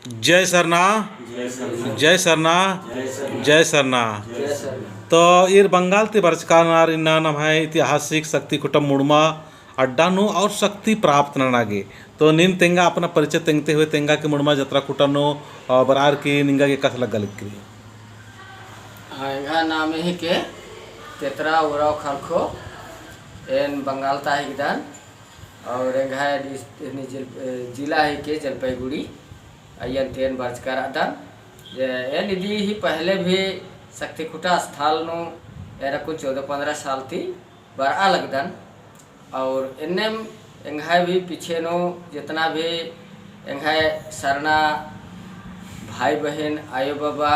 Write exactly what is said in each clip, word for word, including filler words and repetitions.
जय सरना, जय सरना, जय सरना, जय सरना। जय सरना। तो ईर बंगाल ती बरचका रअनर, इन्ना नम्है ऐतिहासिक शक्ति खुटा मुड़मा अड्डा नू और शक्ति प्राप्त नना गे। तो नीन तेंगा अपना परिचय तेंगते हुए तेंगा कि मुड़मा जतरा खुटा नू, अ, बरअर की निंगा गे एकासे लग्गा लगी रई? हाँ, एंग्है नामे हिके तेतरा उराँव खलखो, एन बंगाल ता हिकदन, और एंग्है डिस-, एन्ने जिल-, ए, जिला हिके जलपाईगुड़ी, अइय्यन ती एन बरचका रअदन। जे एन इदी ही पहले भी शक्ति खुटा स्थल नू एरा कुछ चौदह पन्द्रह साल ती बरआ लगदन। और एन्नेम एंग्है भी पीछे नू जितना भी एंग्है सरना भाई बहिन, आयो बाबा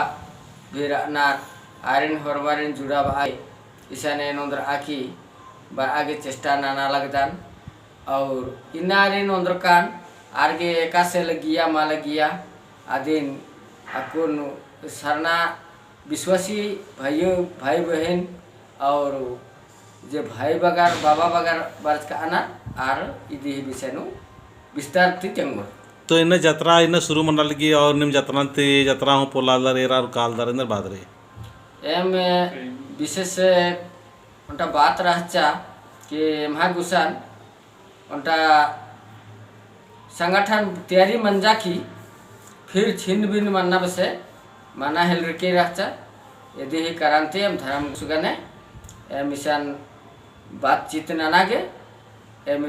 भी रअनर, आरिन होरमारिन जुड़ाबआ, इसन एन ओन्द्रआ की बरआ गे चेष्टा नना लगदन। और इन्ना आरिन ओन्द्रकन आर गे एकासे लग्गिया मा लग्गिया, अदिन अक्कुन सरना विश्वासी भाइयों, भाई बहिन और जे भाई बगर, बाबा बगर बरचकानर, आर इदी ही विषय नू विस्तार ती तेंगोर। तो इन्ना जतरा इन्ना शुरू मना लगी और नीम जतरा ती, जतरा हूँ पोल्लालदर, एरा और कालदर, एन्देर बअदर? एम विशेष ओन्टा बात रहचा कि एम्है गुसन ओन्टा संगठन तैयारी मंजा की फिर छिन्न भिन्न मन्ना बेसे मना हेलरकी रहचा। इदी ही कारण ती एम धर्म गुरुस गने एम इसन बातचीत नना गे एम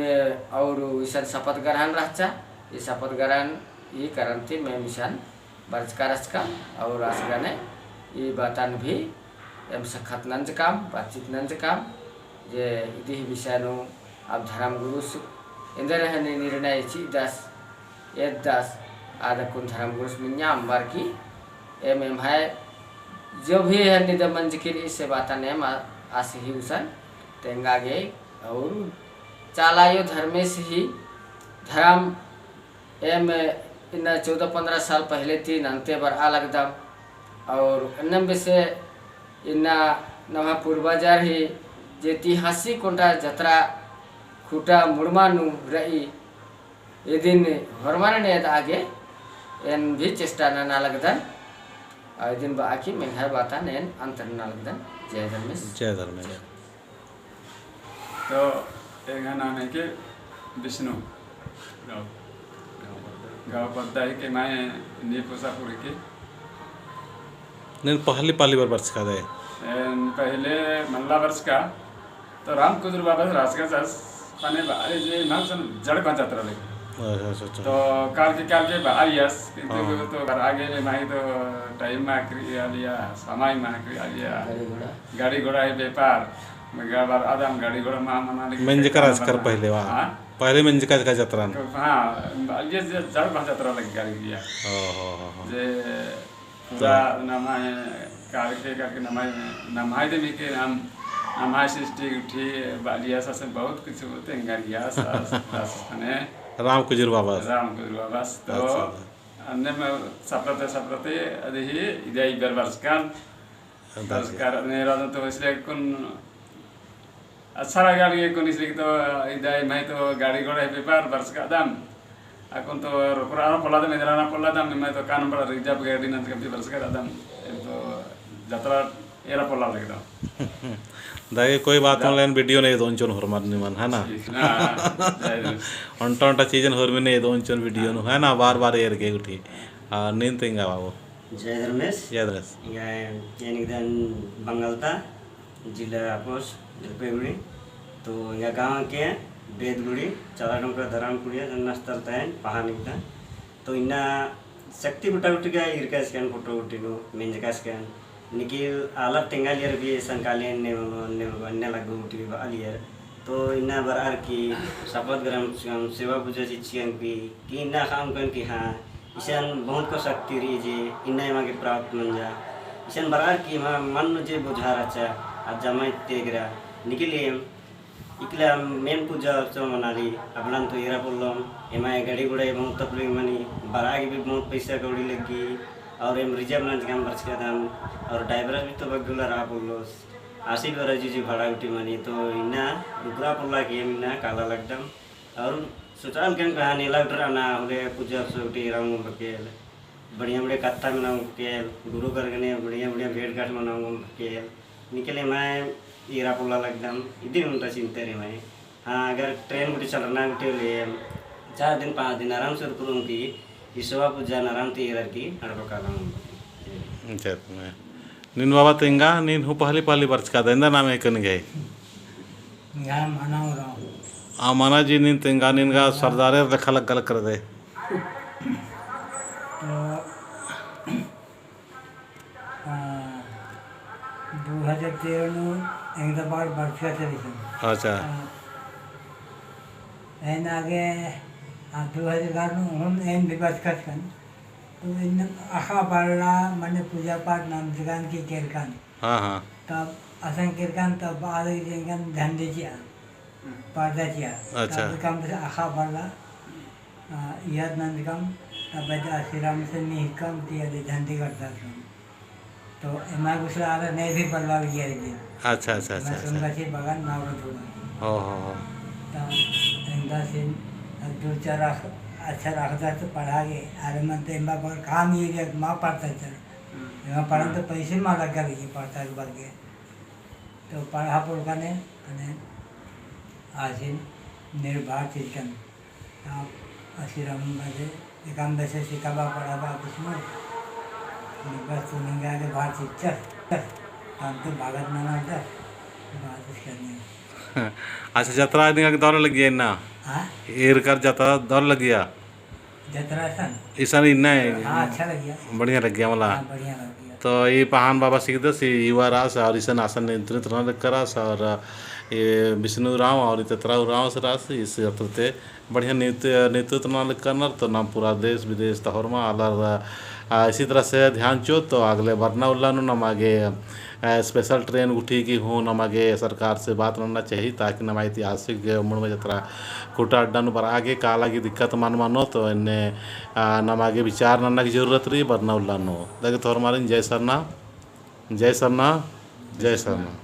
और इसन शपथ ग्रहण रहचा। ई शपथ ग्रहण ई कारण ती एम इसन बरचका रहचकम और आस गने ई बातन भी एम सखत नंजकम, बातचीत नंजकम, जे इदी ही विषय नू अब धर्म गुरुस एन्देर हनी निर्णय चिअदस, एददस, आद अक्कुन धर्म गुरुस मइय्याँ अम्बर की एम एम्है जो भी हनी द मंजकी रई से बातन एम आ-, आस ही गुसन तेंगा गे और चाला आयो धर्मेस ही धर्म एम इन्ना चौदह पन्द्रह साल पहले ती नन्ते बरआ लगदम। और एन्नेम बेसे इन्ना नम्है पूर्वजर ही जे ऐतिहासिक ओन्टा जतरा खुटा मुड़मा नू रई, इदिन होरमारिन एदआ गे एन भी चेष्टा नना लगदन। और इदिन बआ की एंग्है बातन एन अंत नना लगदन। जय धर्मेस। जय धर्मेस। तो एंग्है नाम हिके विष्णु। गाँव, गाँव पद्दा हिके, माय नीपुसापुर हिके। नीन पहली पहली बार बरचका दे? एन पहले मल्ला बरचका, तो राम कुजूर बाबा से राजका सास पने बारे जे नाम सन जड़ पाँच जतरा लगी। अच्छा, अच्छा, अच्छा। तो काल के, काल के बाहर यस, किंतु हाँ। तो बाहर आगे में माही तो टाइम मा आखिरी आ लिया, समय मा आखिरी आ लिया। गाड़ी घोड़ा। गाड़ी घोड़ा ही व्यापार। मगर बरआदम गाड़ी घोड़ा मा मना लेकिन मेंजका राजकर पहले वा। हाँ? पहले मेंजका का जतरा न। हाँ, ये, ये जड़ पाँच जतरा लगी गाड़ी लिया। हो, हो, हो, हो। जे तो पूरा नम्है कारके, कारके नम्है, नम्है देमी के नाम, नम्है सृष्टि उठी, बालिया सासन बहुत कुछ होते हैं, गाड़िया सास, सास ने। राम कुजूर बाबस। राम कुजूर बाबस। तो अच्छा। अन्ने में सपरते, सपरते, अदे ही इदे इबर बरचकन। बरचकर ने राजन तो इसलिए कुन अच्छा लगा लगे कुन इसलिए तो इदा एम्है तो गाड़ी घोड़ा ही व्यापार बरचका दम। अक्कुन तो रोकड़ा ना पोल्ला दम, इधर ना पोल्ला दम, एम्है तो कान बड़ा रिजर्व गाड़ी नंजकम ती बरचका दम। एम तो जतरा एरा पोल्ला लगदम। दागे कोई बात online video ने एदोन चोन होरमर निमन, है ना? ठीक ना, जय हिंद। ओन्टा ओन्टा चीजन होरमर ने एदोन चोन video नु, है ना? बार बार एरगे उठी। आ, नीन तेंगा बाबू। जय धर्मेस। जय धर्मेस। एंगा एन हिकदन बंगाल ता, जिला पोस्ट जलपाईगुड़ी। तो एंगा गाँव के बेदगुड़ी, चाला डोंगरा दरान कुड़िया, जन्ना स्थल ता एन पहान हिकदन। तो इन्ना शक्ति खुटा गुट्ठी गा ईरकासकन, फोटो गुट्ठी नू मेंजकासकन। निकिल आलर तेंगालियर भी एसन काले ने, ने, ने लग्गो गुट्ठी बआलियर। तो इन्ना बरअर की शपथ ग्रहण चिचकन, सेवा पूजा चिचकन की, कि इन्ना खाम कन की हाँ, इसन बहुत को शक्ति रई जे इन्ना एमा गे प्राप्त मंजा। इसन बरअर की मा मन जे बुझा रहचा, आ जमाई तेगरा निकले एम इकला मेन पूजा अर्चना मनाली, अबड़न तो एरा पोल्लोम, एमा गाड़ी घोड़ा बहुत तकलीफ मनी, बरआ गे भी बहुत पैसा कौड़ी लग्गी, और एम रिजर्व नंजकम बरचका दम, और ड्राइवर भी तो बग्गे उल्ला रआ पोल्लोस। आसी बारह जुजी भाड़ा गुट्ठी मनी, तो इन्ना डुकरा पोल्ला के एम इन्ना काला लगदम। और सोचालकम कहा नेला गुट्ठी रअना, होले पूजा अर्चना गुट्ठी एरा ओंगोम बकेल। बढ़िया बढ़िया कत्था मना ओंगोम केल, गुरु कर गने बढ़िया बढ़िया भेंट घाट मना ओंगोम केल। निकले मैं ईरा पोल्ला लगदम, इदिन ओन्टा चिंता रई मैं। हाँ, अगर train गुट्ठी चलरना गुट्ठी होले, चार दिन पाँच दिन आराम से उरखुम की, इसवा पूजा नरम ती एरर की, अड़बा कालम। अच्छा, मैं। नीन बाबा तेंगा, नीन हूँ पहली पहली बरचका दे, एन्दा नाम है कन गए? या मना उराँव। आ मना जी, नीन तेंगा, नीन गा सरदारेर लेखा लग्गा लग कर दे। तो, आ, दो हजार तेरह नू एंगदा बार बरचका चली सन। अच्छा। आ, एन आगे, आ, दो हजार ग्यारह नू हम एन भी बरचका सन। तो इन अख़ा बरला, मने पूजा पाठ नंजकन की केरकन। हाँ, हाँ। तब असन केरकन, तब आदि जेंगन झंडे चिआ, पर्दा चिआ। अच्छा। तब कम से अख़ा बरला, आ, याद नंजकम, तब बद आशीराम से निहकम कि अदे झंडे करता था। तो एमा गुसला आला ने भी बरला गया एक दिन। अच्छा, अच्छा, अच्छा, मैं अच्छा। सुनगा से बगन नावरा थोड़ा। हो, हो, हो। तो एंदा से दो चार अख-, अक्षर अख़दस तो पढ़ा गे, अरे मन तो एमा बगर काम ये गे, मा पढ़ता चल। हम्म। एमा पढ़न तो पैसे मा लग्गा लगी पढ़ता के बग्गे। तो पढ़ा पोल्लकन, कने आसिन निर्भर चिच्चकन। आप आशीराम बजे, एकाम बेसे सिखाबा पढ़ाबा कुछ मत। बस तो निंगा के बाहर चिच्चस, हम तो भागत ना ना दस, बात इसका नहीं। अच्छा, जतरा निंगा के दौर लगिया ना? हाँ? एरकर जतरा दौर लगिया? जतरा सन? इसन इन्ना है। हाँ, अच्छा लगिया। बढ़िया लगिया मला। हाँ, बढ़िया लगिया। तो ई पहान बाबा सिखदस, ई युवा रअस और इसन आसन नेतृत्व नना लक्करस और ये विष्णु उराँव और ई तेतरा उराँवस रअस, इस जतरा ती बढ़िया नेतृ-, नेतृत्व नना लक्कनर, तो नाम पूरा देश विदेश ता होरमा आलर, आ, इसी तरह से ध्यान चिओ, तो अगले बरना उल्ला नू नमा गे, आ, special train गुट्ठी की हूँ नमा गे सरकार से बात नन्ना चाहिए, ताकि नमा ऐतिहासिक मुड़मा जतरा खूँटा अड्डा नू बरआ गे काला गे दिक्कत मल मनो, तो एन्ने, आ, नमा गे विचार नन्ना की जरूरत रई बरना उल्ला नू। दगे थोर मारिन जय सरना, जय सरना, जय सरना।